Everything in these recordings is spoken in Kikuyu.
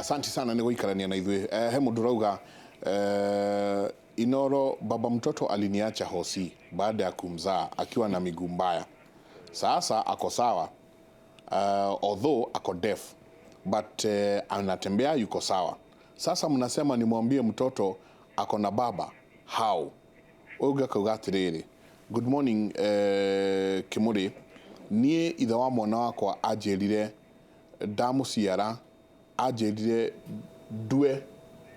Asante sana nĩ gũikarania na ithuĩ. He mũndũ ũrauga, Inoro, baba mtoto aliniacha hosi baada ya kumzaa akiwa na miguu mbaya. Sasa ako sawa, although ako deaf, but anatembea, yuko sawa. Sasa mnasema nimwambie mtoto ako na baba, how? Ũyũ ũngĩ akauga atĩrĩrĩ, good morning, Kĩmũrĩ, niĩ ithe wa mwana wakwa anjĩrire ndamũciara, anjĩrire ndue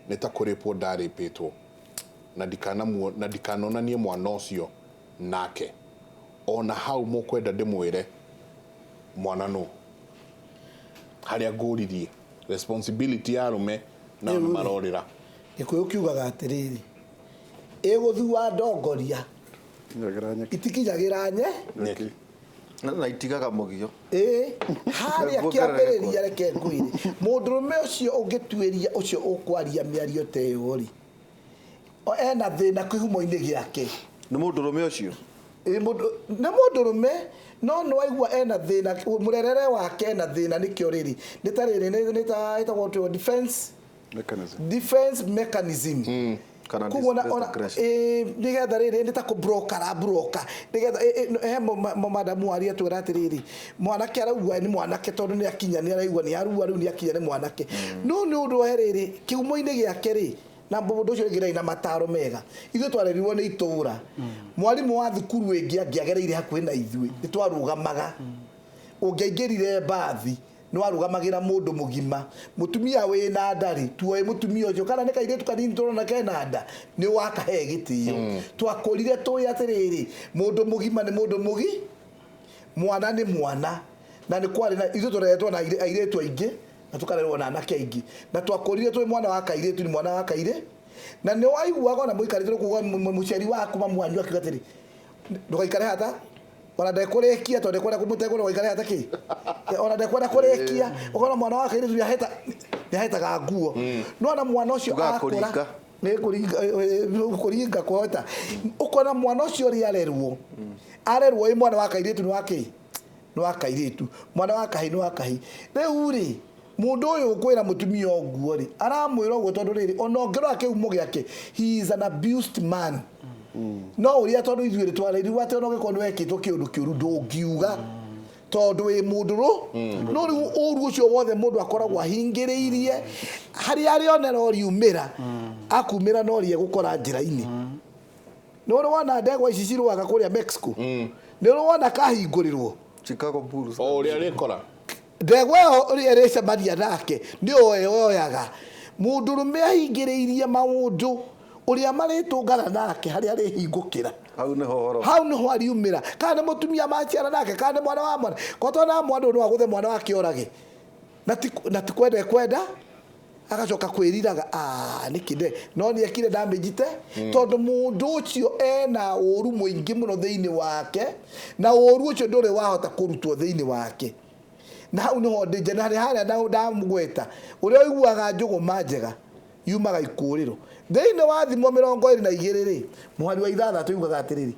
nĩ ta kũrĩpwo ndarĩpĩtwo na ndikanonanie mwana ũcio nake. Ona hau mũkwenda ndĩmwĩre mwana nũ harĩa ngũririe responsibility ya arũme nao nĩ Rĩu-rĩ, marorĩra. Gĩkũyũ kiugaga atĩrĩrĩ, ĩgũthua ndongoria Kinyagĩra nyeki. Itikinyagĩra nye nyeki. Na itigaga mũgio. Ĩĩ, harĩa Nĩguo kĩambĩrĩria, reke ngwĩre, mũndũrũme ũcio ũngĩtuĩria, ũcio ũkwaria mĩario ta ĩyo rĩ, ena thĩna kĩhumo-inĩ gĩake. Nĩ mũndũrũme ũcio. Ĩ, nĩ mũndũrũme, no nĩ waigua ena thĩna mũrerere wake, ena thĩna. Nĩkĩo rĩrĩ nĩ ta rĩrĩ nĩ ta ĩtagwo atĩa, defense mechanism. Defense mechanism. Kana Koguo displaced ona aggression. Ĩ, nĩgetha rĩrĩ nĩ ta kũbroka arabroka nĩgetha he madamu aria twĩra atĩrĩrĩ, mwanake araigua nĩ mwanake tondũ nĩ akinya, nĩ araigua nĩ arua rĩu, nĩ akinya nĩ mwanake, no nĩ ũndũ wa rĩrĩ kĩhumo-inĩ gĩake rĩ, na mũndũ ũcio rĩngĩ ndarĩ na mataro mega. Ithuĩ twarerirwo nĩ itũra, mwarimũ wa thukuru ĩngĩ angĩagereire hakuhĩ na ithuĩ nĩ twarũgamaga, ũngĩaingĩrire mbathi nĩ warũgamagĩra mũndũ mũgima, mũtumia wĩna nda rĩ, tuoĩ mũtumia ũcio kana nĩ kairĩtu kanini tũrona kena nda, nĩ wakahe gĩtĩo. Twakũrire tũĩ atĩrĩrĩ, mũndũ mũgima nĩ mũndũ mũgi, mwana nĩ mwana, na nĩ kwarĩ na ithuĩ tũreretwo na airĩtu aingĩ na tũkarerwo na anake aingĩ, na twakũrire tũĩ mwana wa kairĩtu nĩ mwana wa kairĩ, na nĩ waiguaga ona mũikarĩte kuga mũciari waku, mamu wanyu, akiuga atĩrĩ, "Ndũgaikare hata ona ndekũrĩkia tondũ ndekwenda kũmũtegũra, ndũgaikare hata kĩ ona ndekwenda kũrĩkia." Ũkona mwana wa kairĩtu nĩahetaga nguo, no ona mwana ũcio Tugaga akũra kũringa. Nĩ kũringa, kũringa kũhota. Ũkona mwana ũcio ũrĩa arerwo, arerwo ĩ mwana wa kairĩtu nĩ wa kĩ, nĩ wa kairĩtu, mwana wa kahĩ nĩ wa kahĩ. Rĩu rĩ, mũndũ ũyũ ũkwĩra mũtumia ũguo rĩ, aramwĩra ũguo tondũ rĩrĩ, ona ũngĩrora kĩhumo gĩake, he is an abused man. No ũrĩa tondũ ithuĩ rĩ twarerirwo atĩ ona ũngĩkorwo nĩ wekĩtwo kĩũndũ kĩũru ndũngiuga tondũ wĩ mũndũ rũ, no rĩu ũru ũcio wothe mũndũ akoragwo ahingĩrĩirie harĩa arĩonera ũriumĩra, akumĩra no rie gũkora njĩra-inĩ. Nĩ ũrĩ wona ndegwa ici cirũaga kũrĩa Mexico? Nĩ ũrĩ wona kahingũrĩrwo? Chicago Bulls. O ũrĩa rĩkora. Ndegwa ĩyo ũrĩa ĩrĩcemania nake nĩ yoyaga. Mũndũrũme ahingĩrĩirie maũndũ, ũrĩa marĩtũngana nake harĩa arĩhingũkĩra, hau nĩho ũhoro, hau nĩho ariumĩra, kana nĩ mũtumia maciara nake, kana nĩ mwana wa mwana kotona mwana ũyũ no agũthe mwana wake orage, na ti kwenda ekwenda, agacoka kwĩriraga, "Ah, nĩkĩ nde no nĩ ekire damage te?" Tondũ mũndũ ũcio ena ũru mũingĩ mũno thĩinĩ wake, na ũru ũcio ndũrĩ wahota kũrutwo thĩinĩ wake. Na hau nĩho ndĩnje na harĩa ndamũgweta, ũrĩa ũiguaga njũgũma njega yumaga ikũrĩro. Thĩinĩ wa Thimo 22 rĩ, mũhari wa 6 yugaga atĩrĩrĩ,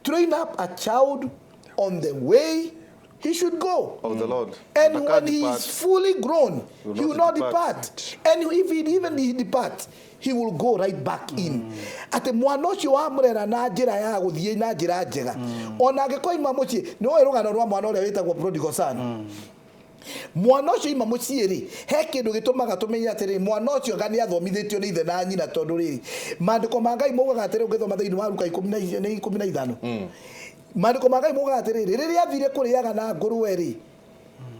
"Train up a child on the way he should go of the Lord and Ndaka when he depart. is fully grown, will he will not not depart. And if he even he departs, he will go right back in." Atĩ mwana ũcio wamũrera na njĩra ya gũthiĩ na njĩra njega, ona angĩkoima mũciĩ, nĩ ũĩ rũgano rwa mwana ũrĩa wĩtagwo prodigal son. Mwana ũcio ima mũciĩ rĩ, he kĩndũ gĩtũmaga tũmenye atĩrĩ, mwana ũcio anga nĩ athomithĩtio nĩ ithe na nyina, tondũ rĩrĩ, maandĩko ma Ngai maugaga atĩrĩ, ũngĩthoma thĩinĩ wa Luka 15, maandĩko ma Ngai maugaga atĩrĩrĩ, rĩrĩa athire kũrĩaga na ngũrwe rĩ,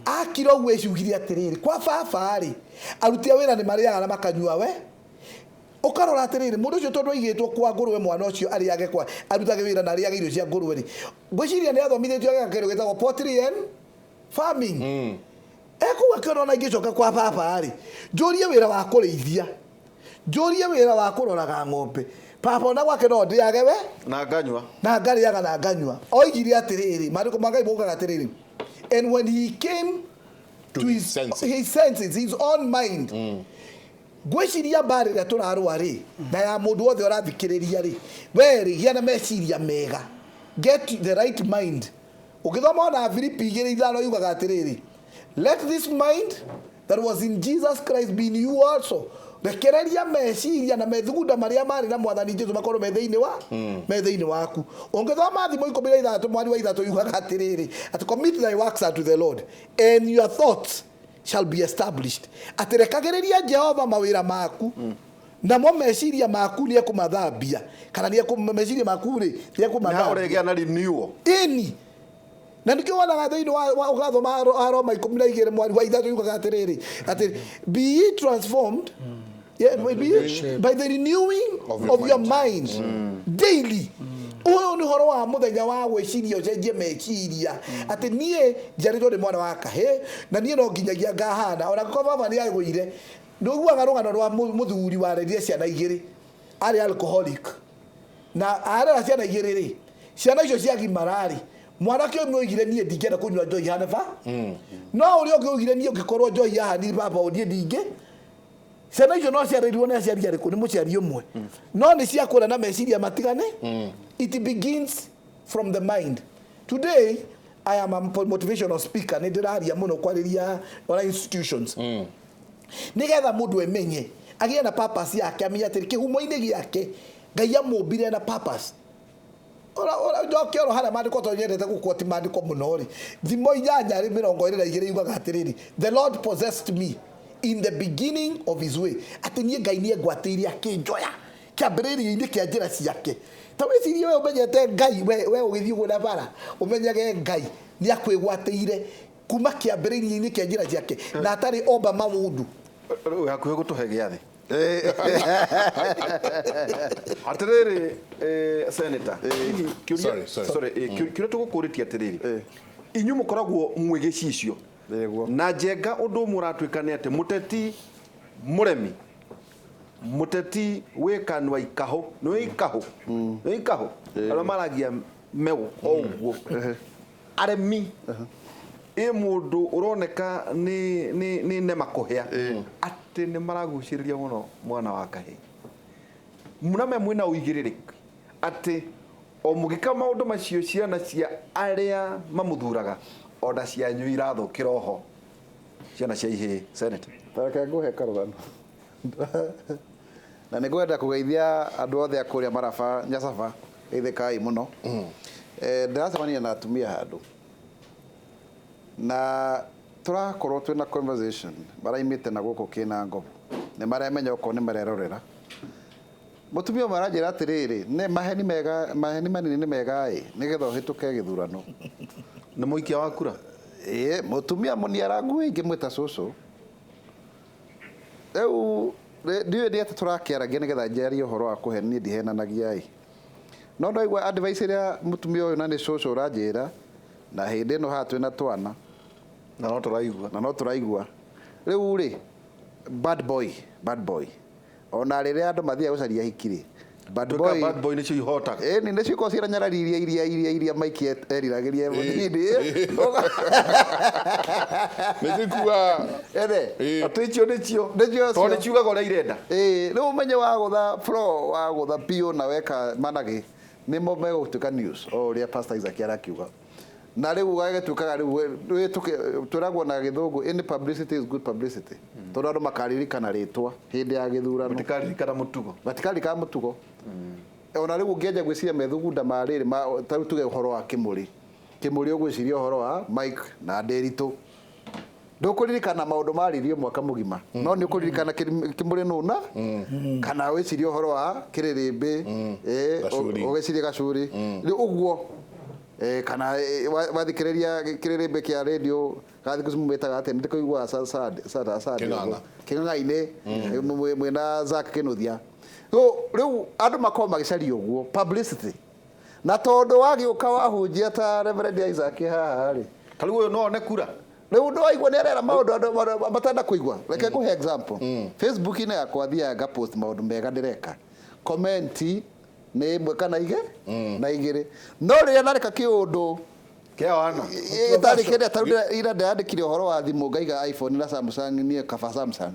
akira ũguo ecugire atĩrĩrĩ, "Kwa baba rĩ, aruti a wĩra nĩ marĩaga na makanyua." We ũkarora atĩrĩrĩ, mũndũ ũcio tondũ aigĩtwo kwa ngũrwe, mwana ũcio arĩage kwa arutage wĩra na arĩage irio cia ngũrwe rĩ, ngwĩciria nĩ athomithĩtio ageka kĩndũ gĩtagwo poultry and farming. Ekũu akĩona ona ingĩcoka kwa baba rĩ, njũrie wĩra wa kũrĩithia, njũrie wĩra wa kũroraga ng'ombe, baba ona gwake no ndĩage we na nganyua. Na ngarĩaga na nganyua. Oigire atĩrĩrĩ, maandĩko ma Ngai maugaga atĩrĩrĩ, and when he came to to his his senses. His senses, his own mind. Ngwĩciria mbara ĩrĩa tũrarũa rĩ, na ya mũndũ wothe ũrathikĩrĩria rĩ, we rĩ, gĩa na meciria mega, get the right mind. Ũngĩthoma ona Filipi 2:5 yugaga atĩrĩrĩ, "Let this mind That was in Jesus Christ be in you also. Rekereria meciria na methugunda maria marĩ na mwathani Jesu makorwo me thĩinĩ wa me thĩinĩ waku. Ũngĩthoma Thimo 16 mwari wa 6 yugaga atĩrĩrĩ, atĩ commit thy works unto the Lord and your thoughts shall be established. Atĩ rekagĩrĩria Jehova mawĩra maku namo meciria maku nĩ ekũmathambia, kana nĩ meciria maku rĩ nĩ na ekũmathambia. Ũrĩgĩa na renewal. Ĩni, na nikio wonaga thĩinĩ wa ũgathoma Aroma 12 mwari wa 3 yugaga atĩrĩrĩ, atĩ be ye transformed, yeah, be ye, by the renewing of your mind daily. Ũyũ nĩ ũhoro wa mũthenya wa gwĩciria, ũcenjie meciria atĩ niĩ njiarĩtwo nĩ mwana wa kahĩ na niĩ no nginyagia ngahana ona angĩkorwo baba nĩ agũire. Nĩ ũiguaga rũgano rwa mũthuri warerire ciana igĩrĩ, arĩ alcoholic, na arera ciana igĩrĩ rĩ, ciana icio ciagimara rĩ, mwanake ũmwe oigire, "Niĩ ndingĩenda kũnyua njohi hane ba," no ũrĩa ũngĩ oigire, "Niĩ ũngĩkorwo njohi haha baba niĩ ndingĩ." Ciana icio no ciarerirwo nĩ aciari arĩkũ? Nĩ mũciari ũmwe, no nĩ ciakũra na meciria matigane. It begins from the mind. Today I am a motivational speaker. Nĩ ndĩraria mũno kwarĩria ona institutions nigetha mũndũ emenye, agĩe na purpose yake, amenye atĩrĩ kĩhumo-inĩ gĩake Ngai amũmbire na purpose. Ora njoke oro harĩa maandĩko, tondũ nyendete gũquote maandĩko mũno rĩ, Thimo 8:22 yugaga atĩrĩrĩ, "The Lord possessed me in the beginning of his way," atĩ niĩ Ngai nĩ engwatĩire akĩnjoya kĩambĩrĩria-inĩ kĩa njĩra ciake. Ta wĩcirie we ũmenyete Ngai, we ũgĩthiĩ ũguo na bara ũmenyage Ngai nĩ akwĩgwatĩire kuma kĩambĩrĩria-inĩ kĩa njĩra ciake na atarĩ omba maũndũ. Rĩu hakuhĩ gũtũhe gĩathĩ atĩrĩrĩ, senator, hihi Sorry, sorry. Sorry, kĩũria tũgũkũrĩtie atĩrĩrĩ, inyuĩ mũkoragwo mwĩ gĩcicio Nĩguo. Na njenga ũndũ ũmwe ũratuĩka nĩ atĩ mũteti mũremi, mũteti wĩ kanua ikahũ, nĩ wĩ ikahũ, nĩ ikahũ, arĩa maragia meũ o ũguo, aremi ĩ mũndũ ũroneka nĩ nema kũhĩa atĩ nĩ maragucĩrĩria mũno mwana wa kahĩ mũname mwĩna ũigĩrĩrĩki atĩ o mũgĩka maũndũ macio, ciana cia arĩa mamũthuraga ona cianyu irathũkĩra oho, ciana cia ihĩĩ, senator. Reke ngũhe karũgano na nĩ ngwenda kũgeithia andũ othe a kũrĩa Maraba Nyacaba, geithĩkai mũno. Ndĩracemania na atumia handũ na tũrakorwo twĩna conversation, maraimĩte na gũkũ kĩna ngobo, nĩ maremenya okorwo nĩ marerorera. Mũtumia ũmwe aranjĩra atĩrĩrĩ, nĩ maheni mega, maheni manini nĩ mega ĩ nĩgetha ũhĩtũke gĩthurano. Nĩ mũikia wa kura. Ĩĩ, mũtumia mũniarangu ingĩmwĩta cũcũ rĩu ndiũĩ nĩ atĩ tũrakĩaragia nĩgetha njarie ũhoro wa kũhe niĩ ndihenanagia ĩ, no ndaigua advice ĩrĩa mũtumia ũyũ na nĩ cũcũ ũranjĩra na hĩndĩ ĩno haha twĩna twana. Na no tũraigua. Na no tũraigua rĩu rĩ, bad boy, bad boy, ona rĩrĩa andũ mathiaga gũcaria hiki rĩ, bad Tuĩka boy. Bad boy nĩcio ihotaga. Ĩni nĩcio ikoragwo ciranyarari iria Mike eriragĩria mũnini. Nĩthikuga. Ene. Atĩ icio nĩcio. Nĩcio. Tondũ nĩ ciugaga ũrĩa irenda. Ĩĩ, rĩu ũmenye wagũtha floor, wagũtha biũ na weka managĩ, nĩmo megũtuĩka news o ũrĩa Pastor Isaac arakiuga. Na rĩu gagĩtuĩkaga rĩu twĩragwo na gĩthũngũ, any publicity is good publicity, tondũ andũ makaririkana rĩtwa hĩndĩ ya gĩthurano. Matikaririkana mũtugo. Matikaririkana mũtugo. Ona rĩu ũngĩanjia gwĩciria methugunda ma rĩrĩ ta rĩu tuge ũhoro wa Kĩmũrĩ, Kĩmũrĩ ũgwĩciria ũhoro wa Mike na Ndĩritũ, ndũkũririkana maũndũ maririo mwaka mũgima, no nĩ ũkũririkana Kĩmũrĩ nũna, kana wĩcirie ũhoro wa Kĩrĩrĩmbĩ, Gacuri. Ũgĩcirie Gacuri. Rĩu ũguo kana wathikĩrĩria kĩrĩrĩmbĩ kĩa radio gathikũ mwĩtaga atĩa, nĩ kũiguaga Kĩng'ang'a. Kĩng'ang'a-inĩ mwĩna Zack Kĩnuthia. So rĩu andũ makorwo magĩcaria ũguo publicity, na tondũ wagĩũka wahunjia ta Reverend Isaac haha rĩ, Ta rĩu ũyũ no one kura. Rĩu ndwaigua nĩ arera maũndũ andũ matenda kũigua. Reke ngũhe example. Facebook-inĩ yakwa thiaga ngapost maũndũ mega ndĩreka, comment nĩ ĩmwe kana ige na igĩrĩ, no rĩrĩa nareka kĩũndũ Kĩa wana. Ĩtarĩ kĩrĩa, ta rĩu ira ndĩrandĩkire ũhoro wa thimũ, ngaiga iPhone na Samsung, niĩ kaba Samsung,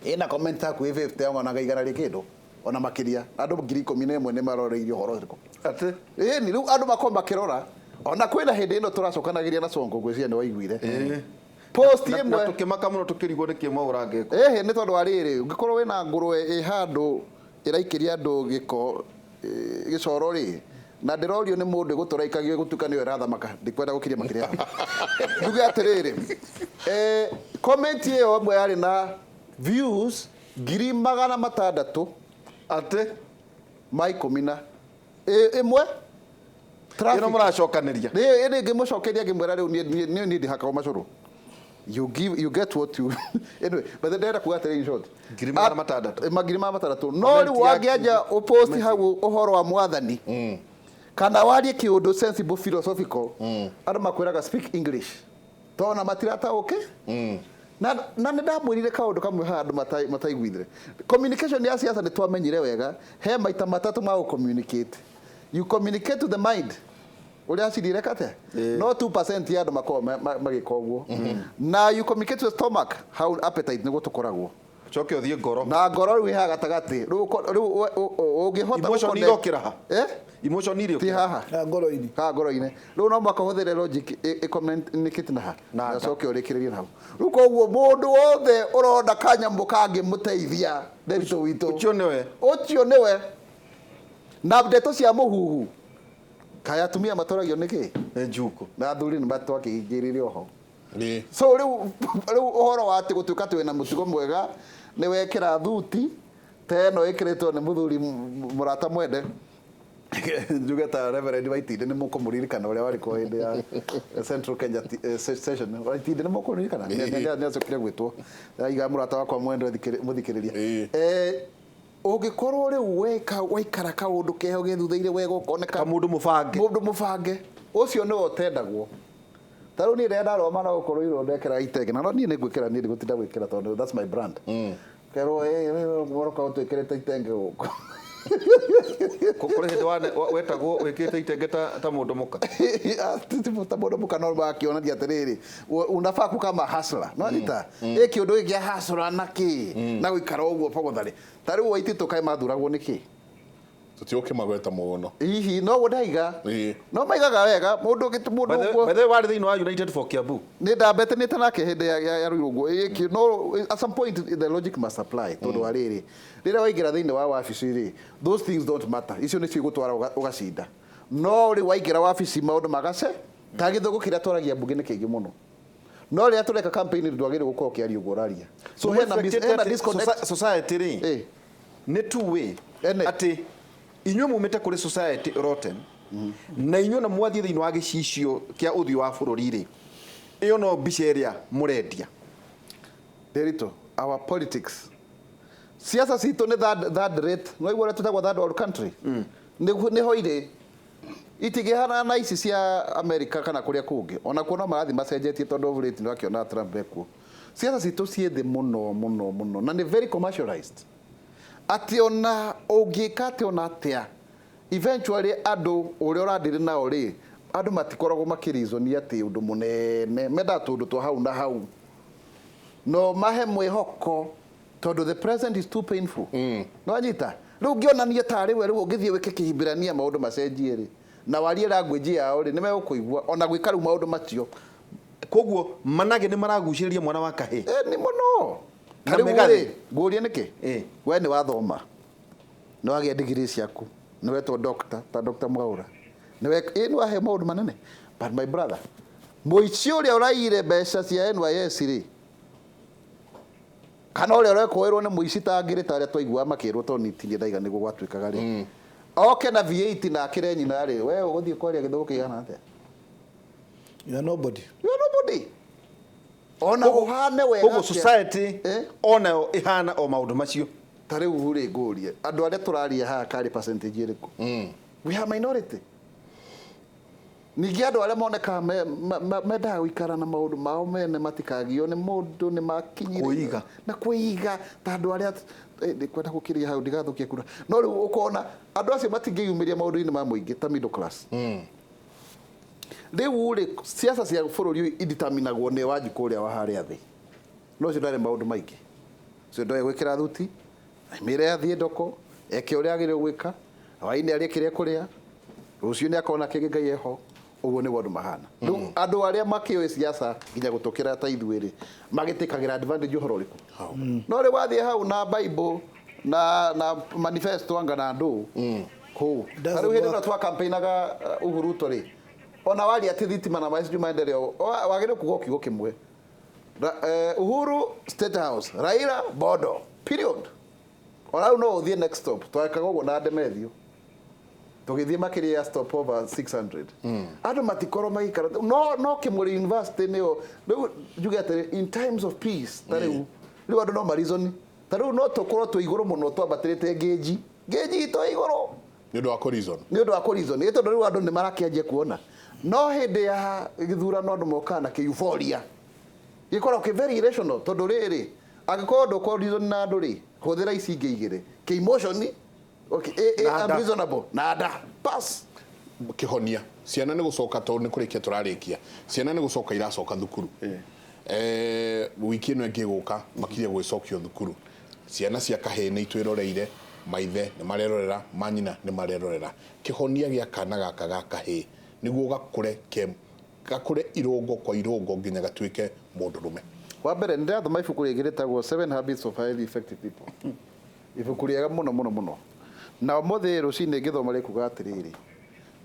ĩna comment hakuhĩ 50 ona 100 rĩ kĩndũ ona makĩria, andũ 11,000 nĩ maroreirie ũhoro ũcio. Atĩ Ĩni rĩu andũ makorwo makĩrora, ona kwĩna hĩndĩ ĩno tũracokanagĩria na Sonko, ngwĩciria nĩ waiguire. Post Na ĩmwe tũkĩmaka mũno tũkĩrigwo nĩ kĩ Mwaũra angĩka. Ĩhĩ, nĩ tondũ wa rĩrĩ, ũngĩkorwo wĩna ngũrwe ĩ handũ ĩraikĩria andũ gĩko, gĩcoro rĩ, na ndĩrorio nĩ mũndũ ĩgũtũra ikagio ĩgũtuĩka nĩyo ĩrathamaka, ndikwenda gũkiria makĩria hau. Njuge atĩrĩrĩ, comment ĩyo ĩmwe yarĩ na views 600,000 Atĩ ma ikũmi na ĩmwe. Ĩno mũracokanĩria. Nĩ ĩndĩ ngĩmũcokeria ngĩmwĩra rĩu niĩ ndihakagwo macũrũ. You give, you get what you, anyway, but ndĩrenda kuga atĩrĩ, in short, 600,000. 600,000. No Comment rĩu ya wangĩanja ũpost hau ũhoro wa mwathani kana warie kĩũndũ sensible, philosophical, andũ makwĩraga speak English tona matirataũke. Na nĩ ndamwĩrire kaũndũ kamwe haha andũ mataiguithire. Communication ya siasa, nĩ twamenyire wega he maita matatũ ma gũ-communicate. You communicate to the mind, ũrĩa acirire kate no 2% ya andũ makoragwo magĩka ũguo, na you communicate to the stomach, how appetite nĩguo tũkoragwo. Coke ũthiĩ ngoro. Na ngoro rĩu ĩ haha gatagatĩ. Rĩu rĩu ũngĩhota Emotion gũ-connect- irokĩra ha? Eh? Emotion Ti irĩokĩra. haha. Na ngoro-inĩ. Haha ngoro-inĩ. Rĩu no mũhaka ũhũthĩre logic ĩ communicate na ha Na na nda. coke ũrĩkĩrĩrie na hau. Rĩu koguo mũndũ wothe ũrona kanyamũ kangĩmũteithia Nderitu witũ, Ũcio nĩwe. Ũcio nĩwe. Na ndeto cia mũhuhu, kaĩ atumia matoragio nĩkĩ? Nĩ njuko. Na athuri nĩ matwakĩingĩrire oho. Ĩ. So rĩu ũhoro wa atĩ gũtuĩka atĩ wĩna mũtugo mwega, nĩ wekĩra thuti ta ĩno ĩkĩrĩtwo nĩ mũthuri mũrata mwende, njuge ta Reverend Waitinde, nĩ mũkũmũririkana ũrĩa warĩ kuo hĩndĩ ya Central Kenya session. Waitinde nĩ mũkũmũririkana, nĩ acokire gwĩtwo aiga mũrata wakwa mwendwa mũthikĩrĩria. Ĩ. Ũngĩkorwo rĩu weka waikara kaũndũ keho gethuthaire wega, ũkoneka Kamũndũ mũbange. Mũndũ mũbange, ũcio nĩwe ũtendagwo. Ta rĩu niĩ rĩrĩa ndarũgama na gũkorwo irwo ndekĩra itenge, na no niĩ nĩ ngwĩkĩra, niĩ ndigũtinda gwĩkĩra tondũ that's my brand, kerwo mũroka ũtwĩkĩrĩte itenge gũkũ. Kũrĩ hĩndĩ wetagwo wĩkĩrĩte itenge ta mũndũ mũka. Ta mũndũ mũka, no makĩonania atĩrĩrĩ, unafaa kukama hustler, no anyita ĩ kĩũndũ gĩkĩ kĩa hustler na kĩ na gũikara ũguo bogothare. Ta rĩu Waititũ kaĩ mathuragwo nĩkĩ? Tũtigũkĩmagweta mũno. Hihi no ndaiga. Ĩ. No maigaga wega mũndũ mũndũ ũguo. By the way, warĩ thĩinĩ wa United for Kiambu. Nĩ ndambetanĩte nake hĩndĩ ya rũirũ ũguo. No at some point the logic must apply, tondũ wa rĩrĩ, rĩrĩa waingĩra thĩinĩ wa wabici rĩ, those things don't matter. Icio nĩcio igũtwara ũgacinda. No rĩu waingĩra wabici maũndũ magace ta gĩthũngũ kĩrĩa twaragia mbunge nĩ kĩingĩ mũno, no rĩrĩa tũreka campaign ndwagĩrĩirwo gũkorwo ũkĩaria ũguo ũraria. So hena disconnect. Society rĩ, nĩ two way. Ene. Atĩ inyuĩ mumĩte kũrĩ society rotten, na inyuĩ na mwathiĩ thĩinĩ wa gĩcicio kĩa ũthiũ wa bũrũri rĩ, ĩyo no mbica ĩrĩa mũrendia. Derito, our politics, siasa citũ nĩ third rate. No igua ũrĩa tũtagwo third world country. Nĩho irĩ itingĩhana na ici cia America kana kũrĩa kũngĩ. Ona kuo no marathiĩ macenjetie tondũ of rate, nĩ wakĩona Trump ekuo. Siasa citũ ciĩ thĩ mũno mũno mũno, na nĩ very commercialized, atĩ ona ũngĩka atĩ ona atĩa, eventually andũ ũrĩa ũrandĩrĩ nao rĩ, andũ matikoragwo makĩrizoni atĩ ũndũ mũnene, mendaga tũndũ twa hau na hau no mahe mwĩhoko, tondũ the present is too painful. No anyita rĩu ngĩonania tarĩ we, rĩu ũngĩthiĩ wĩke kĩhimbĩrania maũndũ macenjie rĩ, na warie language yao rĩ, nĩ megũkũigua ona gwĩka rĩu maũndũ macio. Koguo manage nĩ maragucĩrĩria mwana wa kahĩĩ. Nĩ mũno. Na Ta rĩu mĩgathĩ. rĩ, ngũrie nĩkĩ, we nĩ wathoma, nĩ wagĩa degree ciaku, nĩ wetwo doctor ta Dr. Mwaura, nĩ wahe maũndũ manene, but my brother, mũici ũrĩa ũraiyire mbeca cia NYS rĩ, kana ũrĩa ũrekũĩrwo nĩ mũici ta ngĩrĩ, ta arĩa twaiguaga makĩrwo, tondũ nĩ itinĩ ndaiga nĩguo gwatuĩkaga rĩ, oke na V8 na akĩre nyina rĩ, we ũgũthiĩ kwaria gĩthũngũ kĩigana atĩa? You are nobody. You are nobody, ona ũhane wega Koguo atĩa. society onayo ĩhana o maũndũ macio. Ta rĩu rĩ, ngũrie andũ arĩa tũraria haha karĩ percentage ĩrĩkũ? We are minority. Ningĩ andũ arĩa monekaga mendaga gũikara na maũndũ mao mene, matikagio nĩ mũndũ, nĩ makinyire Kwĩiga. Na kwĩiga ta andũ arĩa ndikwenda gũkĩria hau ndigathũkie kura, no rĩu ũkona andũ acio matingĩyumĩria maũndũ-inĩ ma mũingĩ ta middle class. Rĩu rĩ, siasa cia bũrũri ũyũ ideterminagwo nĩ Wanjikũ ũrĩa wa harĩa thĩ, no ũcio ndarĩ maũndũ maingĩ, ũcio ndoe gwĩkĩra thuti, aimĩre athiĩ ndoko, eke ũrĩa agĩrĩirwo gwĩka, hwaĩ-inĩ arĩe kĩrĩa kũrĩa, rũciũ nĩ akona kĩngĩ Ngai eho. Ũguo nĩguo andũ mahana. Rĩu andũ arĩa makĩũĩ siasa nginya gũtũkĩra ta ithuĩ rĩ, magĩtĩkagĩra advantage ũhoro ũrĩkũ? No rĩu wathiĩ hau na Bible na manifesto anga na ndũ kũu. Doesn't Ta rĩu hĩndĩ ĩno work. twa campaignaga Uhuru Ruto rĩ, ona waria atĩ thitima na maĩ sijui maendeleo, wagĩrĩirwo kuga kiugo kĩmwe. Uhuru State House, Raila Bodo, period. Ona rĩu no ũthiĩ next stop, twekaga ũguo na Ndemethio. Tũgĩthiĩ makĩria ya stop over 600. Andũ matikorwo magĩikara no Kĩmũrĩ University nĩyo rĩu njuge atĩrĩ, in times of peace ta rĩu rĩu andũ no marizoni ta rĩu no tũkorwo twĩ igũrũ mũno twambatĩrĩte ngĩnji ngĩnji itũ igũrũ nĩ ũndũ wa kũreason. Nĩ ũndũ wa kũreason ĩ tondũ rĩu andũ nĩ marakĩanjia kuona no hĩndĩ ya gĩthurano andũ mokaga na kĩ-euphoria gĩkoragwo kĩ very irrational tondũ rĩrĩ angĩkorwo ndũkũ reason na andũ rĩ hũthĩra ici ingĩ igĩrĩ kĩ-emotion, okay, Na nda. Unreasonable na nda pass. Kĩhonia ciana nĩ gũcoka tondũ nĩ kũrĩkia tũrarĩkia ciana nĩ gũcoka iracoka thukuru wiki ĩno ĩngĩ ĩgũka makirie gwĩcokio thukuru ciana cia kahĩĩ nĩ itwĩroreire maithe nĩ marerorera manyina nĩ marerorera kĩhonia gĩa kana gaka ga kahĩĩ nĩguo gakũre ke gakũre irũngo kwa irũngo nginya gatuĩke mũndũrũme. Wa mbere nĩ ndĩrathoma ibuku rĩngĩ rĩtagwo Seven Habits of Highly Effective People, ibuku rĩega mũno mũno mũno, na ũmũthĩ rũcinĩ ngĩthoma rĩkuga atĩrĩrĩ,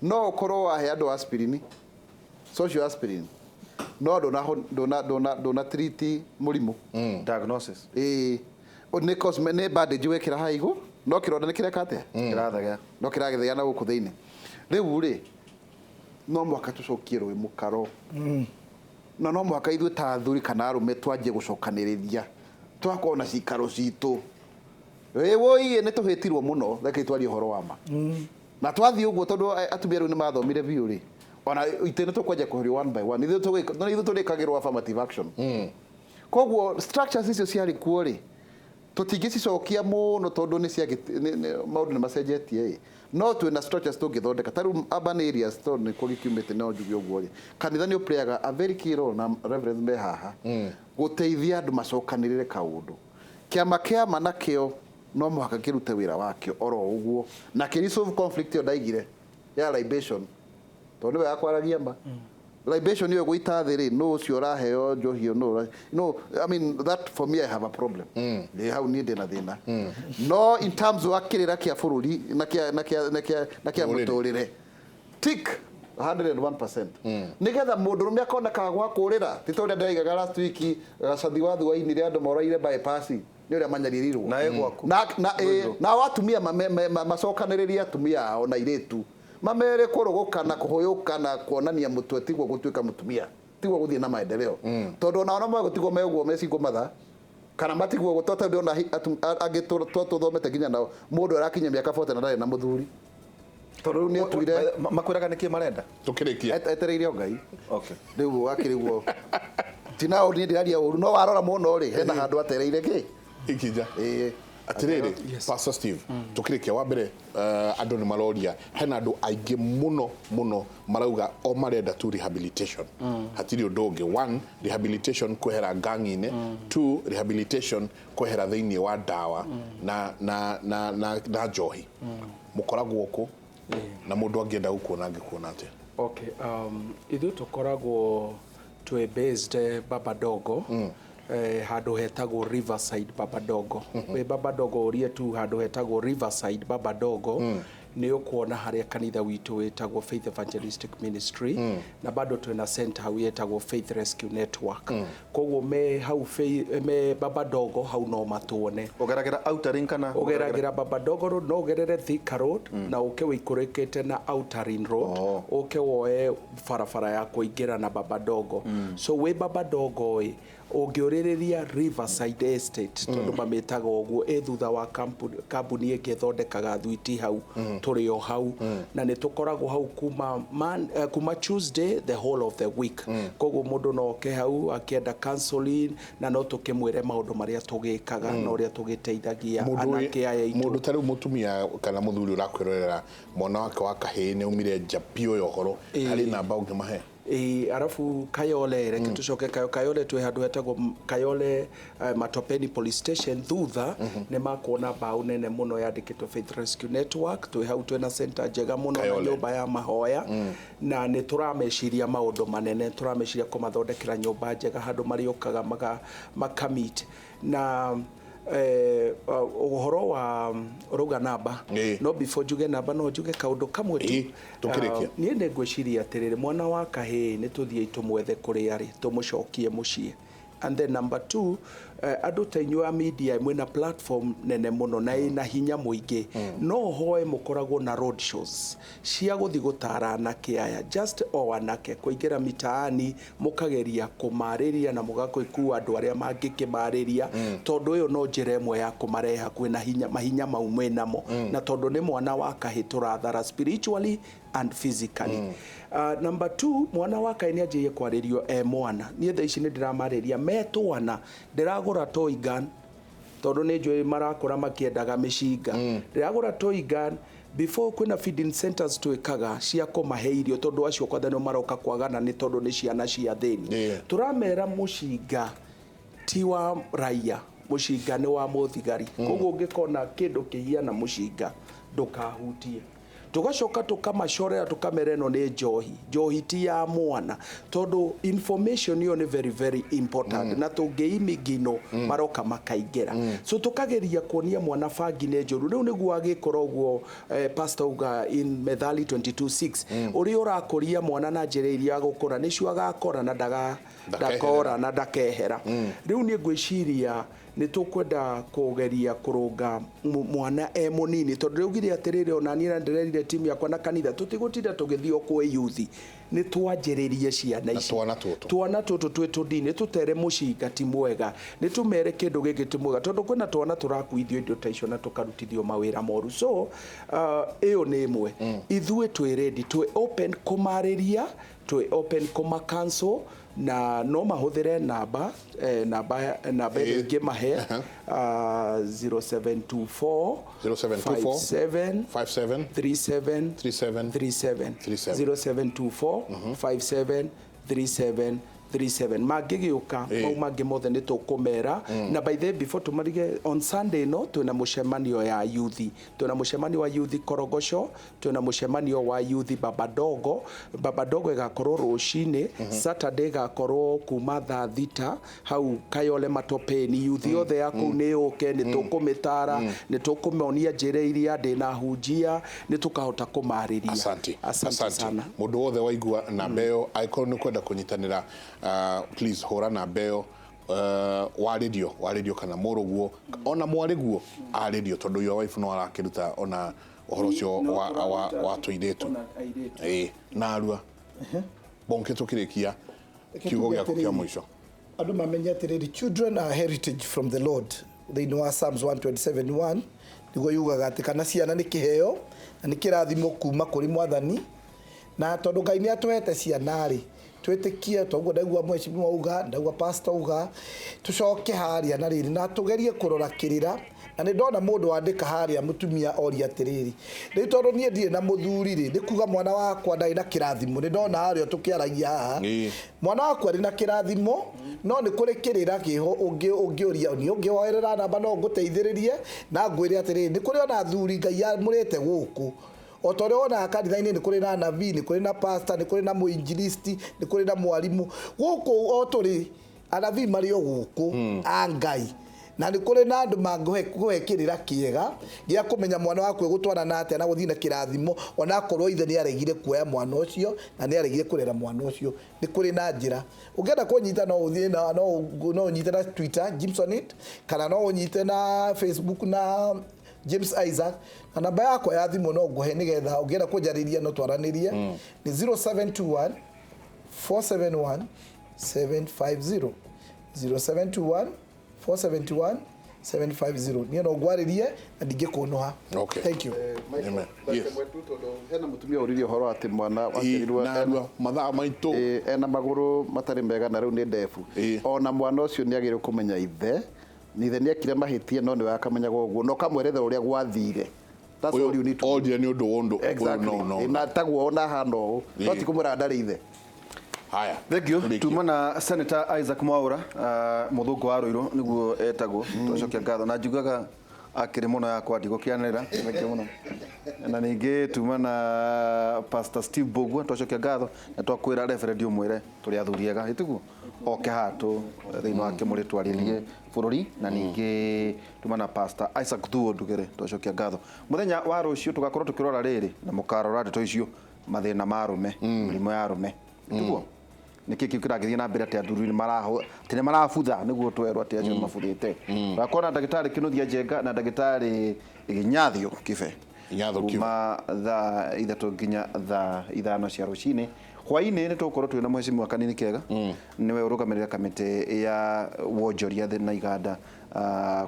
no ũkorwo wahe andũ aspirin, social aspirin, no ndũna treat mũrimũ. Diagnosis. Ĩĩ, nĩ nĩ bandage wekĩra haha igũ no kĩronda nĩ kĩreka atĩa? Kĩrathegea. No kĩragĩthegea na gũkũ thĩinĩ. Rĩu rĩ no mũhaka tũcokie rũĩ mũkaro na no mũhaka ithuĩ ta athuri kana arũme twanjie gũcokanĩrĩria twakorwo na cikaro citũ. Ĩ wũiĩ nĩ tũhĩtirwo mũno, reke twarie ũhoro wa ma na twathiĩ ũguo tondũ atumia rĩu nĩ mathomire biũ rĩ, ona itĩ nĩ tũkwanjia kũherio one by one, ithuĩ tũrĩkagĩrwo affirmative action. Koguo structures icio ciarĩ kuo rĩ tũtingĩcicokia mũno tondũ nĩ maũndũ nĩ macenjetie ĩ, no twĩna structures tũngĩthondeka ta rĩu urban areas tondũ nĩkuo gĩkiumĩte no njuge ũguo rĩ, kanitha nĩ ũplayaga a very key role na reverends me haha gũteithia andũ macokanĩrĩre kaũndũ. Kĩama kĩama nakĩo no mũhaka kĩrute wĩra wakĩo oro ũguo na kĩ resolve conflict ĩyo ndaigire ya libation tondũ nĩwe yakwaragia ma libation ĩyo gũita thĩ rĩ, nũ ũcio ũraheo njohi ĩyo, nũ no, I mean, that for me I have a problem. Ĩ hau niĩ ndĩna thĩna, no in terms wa kĩrĩra kĩa bũrũri na kĩa na kĩa na kĩa na kĩa Mũtũrĩre. Mũtũrĩre tick 101% nigetha mũndũrũme akonekaga gwa kũrĩra ti ta ũrĩa ndĩraigaga last week gacathi wa thuainire andũ moraire bypass nĩ ũrĩa manyaririrwo. Na ĩ gwaku. Na nao atumia macokanĩrĩrie atumia ao na airĩtu mamere kũrũgũka na kũhũyũka na kuonania mũtwe tiguo gũtuĩka mũtumia tiguo gũthiĩ na maendeleo tondũ onao no magũtigwo me ũguo me single mother kana matigwo ũguo tondũ ndĩrona angĩ tũthomete nginya nao mũndũ arakinya mĩaka 40 na ndarĩ na mũthuri tondũ rĩu nĩ atuire. Makwĩraga nĩkĩ marenda? Tũkĩrĩkia. Etereire o Ngai. Okay. Rĩu wakĩrĩguo tinao niĩ ndĩraria ũru no warora mũno rĩ hena handũ atereire kĩ. Ikinja. Ĩĩ. Atirĩrĩ Pastor Steve, tũkĩrĩkia wa mbere andũ nĩ maroria hena andũ aingĩ mũno mũno marauga o marenda tu rehabilitation, hatirĩ ũndũ ũngĩ. One, rehabilitation kwehera ngangi-inĩ. Two, rehabilitation kwehera thĩinĩ wa ndawa na njohi. Mũkoragwo kũ na mũndũ angĩenda gũkuona angĩkuona atĩa? Okay, ithuĩ tũkoragwo twĩ based Baba Dogo, handũ hetagwo Riverside Baba Dogo. Wĩ Baba Dogo ũrie tu handũ hetagwo Riverside Baba Dogo, nĩ ũkuona harĩa kanitha witũ wĩtagwo Faith Evangelistic Ministry, na bado twĩna center hau ĩtagwo Faith Rescue Network. Koguo me hau me Baba Dogo hau no matuone. Ũgeragĩra Outer Ring kana? Ũgeragĩra Baba Dogo Road, no ũgerere Thika Road na ũke wĩikũrũkĩte na Outer Ring Road, ũke woe barabara ya kũingĩra na Baba Dogo. So wĩ Baba Dogo ĩ ũngĩũrĩrĩria Riverside Estate tondũ mamĩtaga ũguo ĩ thutha wa kambuni ĩngĩ ĩthondekaga thwiti hau, tũrĩ o hau na nĩ tũkoragwo hau kuma Tuesday the whole of the week. Koguo mũndũ no oke hau akĩenda counseling na no tũkĩmwĩre maũndũ marĩa tũgĩkaga na ũrĩa tũgĩteithagia anake aya aitũ. Mũndũ ta rĩu mũtumia kana mũthuri ũrakwĩrorera mwana wake wa kahĩĩ nĩ aumire nja biũ ya ũhoro, harĩ namba ũngĩmahe? Ĩ, arabu Kayole, reke tũcoke Kayole, twĩ handũ hetagwo Kayole, Matopeni Police Station thutha, nĩ makuona mbaũ nene mũno yandĩkĩtwo Faith Rescue Network. Twĩ hau, twĩna center njega mũno na Kayole. nyũmba ya mahoya, na nĩ tũrameciria maũndũ manene, tũrameciria kũmathondekera nyũmba njega handũ marĩũkaga maka meet na ũhoro wa ũrauga namba. No before njuge namba, no njuge kaũndũ kamwe tu. Ĩ, tũkĩrĩkia. Niĩ nĩ ngwĩciria atĩrĩrĩ, mwana wa kahĩĩ nĩ tũthiĩi tũmwethe kũrĩa arĩ, tũmũcokie mũciĩ. And then number two, andũ ta inyuĩ a media mwĩna platform nene mũno na ĩna hinya mũingĩ, no hoe mũkoragwo na road shows cia gũthiĩ gũtara anake aya, just o anake, kũingĩra mitaani, mũkageria kũmarĩria na mũgakũikua andũ arĩa mangĩkĩmarĩria, tondũ ĩyo no njĩra ĩmwe ya kũmarehe hakuhĩ na hinya, mahinya mau mwĩnamo, na tondũ nĩ mwana wa kahĩĩ tũrathara spiritually and physically. Number two, mwana wa kahĩĩ nĩ anjĩrĩrie kwarĩrio e mwana. Niĩ thaa ici nĩ ndĩramarĩria me twana, ndĩragũra toy gun tondũ nĩ njũĩ marakũra makĩendaga mĩcinga. Ndĩragũra toy gun before kwĩna feeding centers twĩkaga cia kũmahe irio, tondũ acio kwatha nĩo maroka kwagana nĩ tondũ nĩ ciana cia thĩni. Tũramera mũcinga ti wa raia, mũcinga nĩ wa mũthigari. Koguo ũngĩkona kĩndũ kĩhiana mũcinga, ndũkahutie. Tũgacoka tũkamacorera, tũkamera ĩno nĩ njohi, njohi ti ya mwana, tondũ information ĩyo nĩ very very important, na tũngĩimigino maroka makaingĩra. So tũkageria kuonia mwana bangi nĩ njũru. Rĩu nĩguo agĩkora ũguo, pastor uga in Methali 22:6, ũrĩa ũrakũria mwana na njĩra iria agũkũra nĩcio agakora na ndaga Ndakehera. ndakora na ndakehera. Rĩu niĩ ngwĩciria nĩ tũkwenda kũgeria kũrũnga mwana e mũnini, tondũ rĩaugire atĩrĩrĩ, ona niĩ na ndĩrerire timu yakwa na kanitha tũtigũtinda tũgĩthiĩ o kwĩ yuthi, nĩ twanjĩrĩrie ciana Na ici. twana tũtũ. Twana tũtũ twĩ tũnini, nĩ tũtere mũcinga ti mwega, nĩ tũmere kĩndũ gĩkĩ ti mwega, tondũ kwĩna twana tũrakuithio indo ta icio na tũkarutithio mawĩra moru. So ĩyo nĩ ĩmwe. Ithuĩ twĩ ready, twĩ open kũmarĩria, twĩ open kũma cancel, na no mahũthĩre namba, namba ĩrĩa ingĩmahe, 0724 0724 57 57 37 37 37. 37. 0724 57 37 37. Mangĩgĩũka, mau mangĩ mothe nĩ tũkũmera. Na by the way, before tũmarige, on Sunday no twĩna mũcemanio ya yuthi, twĩna mũcemanio wa yuthi Korogoco, twĩna mũcemanio wa yuthi Babadogo. Babadogo ĩgakorwo rũcinĩ, Saturday ĩgakorwo kuma thaa 6 hau Kayole Matopeni. Yuthi yothe ya kũu nĩ yũke, nĩ tũkũmĩtara, nĩ tũkũmonia njĩra iria ndĩna hunjia, nĩ tũkahota kũmarĩria. Asante. Asante sana. Mũndũ wothe waigua namba ĩyo, angĩkorwo nĩ kwenda kũnyitanĩra, please hũra namba ĩyo, warĩrio kana mũrũguo ona mwarĩguo arĩrio, tondũ your wife no arakĩruta ona ũhoro ũcio wa tũirĩtu. Ona airĩtu. Ĩĩ, narua bonke tũkĩrĩkia, kiugo gĩaku kĩa mũico. Andũ mamenye atĩrĩrĩ, children are heritage from the Lord. Thĩinĩ wa Psalms 127:1 nĩguo yugaga atĩ kana ciana nĩ kĩheo na nĩ kĩrathimo kuma kũrĩ Mwathani. Na tondũ Ngai nĩ atũhete ciana rĩ, twĩtĩkie toguo ndaigua mheshimiwa uga, ndaigua pastor uga, tũcoke harĩa na rĩrĩ na tũgerie kũrora kĩrĩra. Na nĩ ndona mũndũ wandĩka harĩa, mũtumia oria atĩrĩrĩ, rĩu tondũ niĩ ndirĩ na mũthuri rĩ, nĩ kuga mwana wakwa ndarĩ na kĩrathimo? Nĩ ndona harĩa tũkĩaragia haha, mwana wakwa arĩ na kĩrathimo, no nĩ kũrĩ kĩrĩra kĩho ũngĩũria niĩ, ũngĩhoerera namba no ngũteithĩrĩrie na ngwĩre atĩrĩrĩ, nĩ kũrĩ ona athuri Ngai amũrĩte gũkũ, o ta ũrĩa wonaga kanitha-inĩ nĩ kũrĩ na nabii, nĩ kũrĩ na pastor, nĩ kũrĩ na mũinjilisti, nĩ kũrĩ na mwarimũ. Gũkũ o tũrĩ anabii marĩ o gũkũ a Ngai, na nĩ kũrĩ na andũ mangĩkũhe kĩrĩra kĩega gĩa kũmenya mwana waku egũtwarana atĩa na gũthiĩ na kĩrathimo, ona akorwo ithe nĩ aregire kuoya mwana ũcio na nĩ aregire kũrera mwana ũcio. Nĩ kũrĩ na njĩra. Ũngĩenda kũnyita, no ũthiĩ na no ũnyite na Twitter Jimsonit, kana no ũnyite na Facebook na James Isaac. Na namba yakwa ya thimũ no ngũhe nĩgetha ũngĩenda kũnjarĩria no twaranĩrie, nĩ 0721 471 750, 0721 471 750. Niĩ no ngwarĩrie na ndingĩkũnũha. Thank you. Amen. Yes. Hena mũtumia ũririe ũhoro atĩ mwana Ĩ, waciarirwo narua mathaa maitũ. Ena magũrũ matarĩ mega na rĩu nĩ ndebu. Ona mwana ũcio nĩ agĩrĩirwo kũmenya ithe, na ithe nĩ ekire mahĩtia, no nĩwe akamenyaga ũguo na ũkamwerethera ũrĩa gwathire. That's all you need to do. Orire nĩ ũndũ wa ũndũ ũyũ. Exactly. No. Na taguo ona hana ũũ, no ti kũmwĩra ndarĩ ithe. Haya. Thank you. Tũrĩkie. Tuma na Senator Isaac Mwaura, mũthũngũ wa Rũirũ nĩguo etagwo. Twacokia ngatho na njugaga akĩrĩ mũno yakwa ndigũkĩanĩrĩra. Thank you mũno. Na ningĩ tuma na Pastor Steve Mbugua, twacokia ngatho na twakwĩra reverend ũmwĩre tũrĩ athuri ega ĩtiguo oke haha tũ thĩinĩ wa kĩmũrĩ twarĩrie bũrũri. Na ningĩ tuma na Pastor Isaac Thuo Ndugere, twacokia ngatho. Mũthenya wa rũciũ tũgakorwo tũkĩrora rĩrĩ na mũkarora ndeto icio, mathĩna ma arũme, mĩrimũ ya arũme, ĩtiguo nĩkĩ kĩu kĩragĩthiĩ na mbere, atĩ athuri nĩ maraho atĩ nĩ marabutha nĩguo twerwo atĩ acio nĩ mabuthĩte. Tũgakorwo na ndagĩtarĩ Kĩnuthia Njenga na ndagĩtarĩ Ignatio Kibe. Ignatio Kibe. Kuma thaa 3 nginya thaa 5 cia rũcinĩ. Hwaĩ-inĩ nĩ tũgũkorwo twĩna mheshimiwa Kanini Kega, nĩwe ũrũgamĩrĩra kamĩtĩ ya wonjoria thĩ na iganda.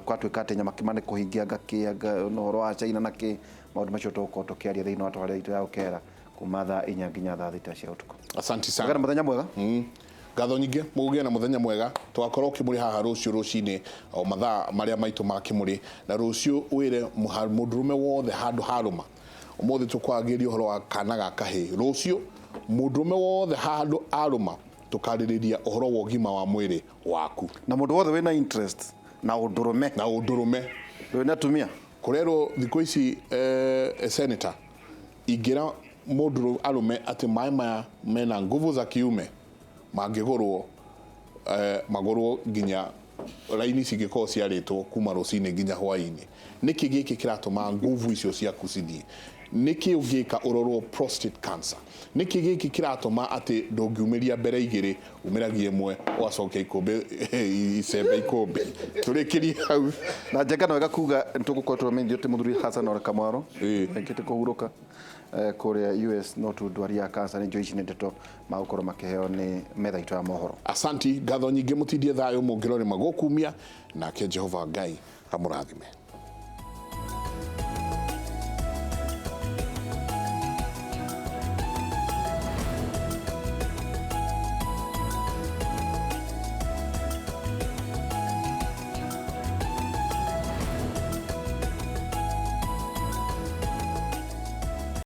Kwatuĩka atĩ nyamakima nĩ kũhingia ngakĩ na ũhoro wa China na kĩ maũndũ macio, tũgũkorwo tũkĩaria thĩinĩ wa tabarĩra itũ ya ũkera kuma thaa 4 nginya thaa 6 cia ũtukũ. Asante Sana. sana. Mũthenya mwega. Ngatho nyingĩ, mũgĩe na mũthenya mwega. Tũgakorwo kĩmũrĩ haha rũciũ rũcinĩ o mathaa marĩa maitũ ma kĩmũrĩ. Na rũciũ wĩre mũndũrũme wothe handũ harũma. Ũmũthĩ tũkwagĩria ũhoro wa kana ga kahĩĩ. Rũciũ mũndũrũme wothe handũ arũma, tũkarĩrĩria ũhoro wa ũgima wa mwĩrĩ waku. Na mũndũ wothe wĩna interest na ũndũrũme. Na ũndũrũme. Ndũrĩ na atumia. Kũrerwo thikũ ici, senator, ingĩra mũndũ arũme atĩ maĩ maya mena nguvu za kiume mangĩgũrwo, magũrwo nginya raini cingĩkorwo ciarĩtwo kuma rũcinĩ nginya hwaĩ-inĩ. Nĩkĩ gĩkĩ kĩratũma nguvu icio ciaku cithiĩ? Nĩkĩ ũngĩka ũrorwo prostate cancer? Nĩkĩ gĩkĩ kĩratũma atĩ ndũngiumĩria mbere igĩrĩ, umĩragia ĩmwe, ũgacokia ikũmbĩ, icembe ikũmbĩ? Tũrĩkĩrie hau. Na Njenga no wega kuga nĩtũgũkorwo tũramenyithio atĩ mũthuri Hassan Ole Kamwaro ekĩte kũhurũka kũrĩa US no tu ndwari ya cancer. Nĩ ici nĩ ndeto magũkorwo makĩheo nĩ metha itũ ya mohoro. Asanti, ngatho nyingĩ, mũtindie thayũ, mũngĩrorĩma gũkumia nake Jehova Ngai amũrathime.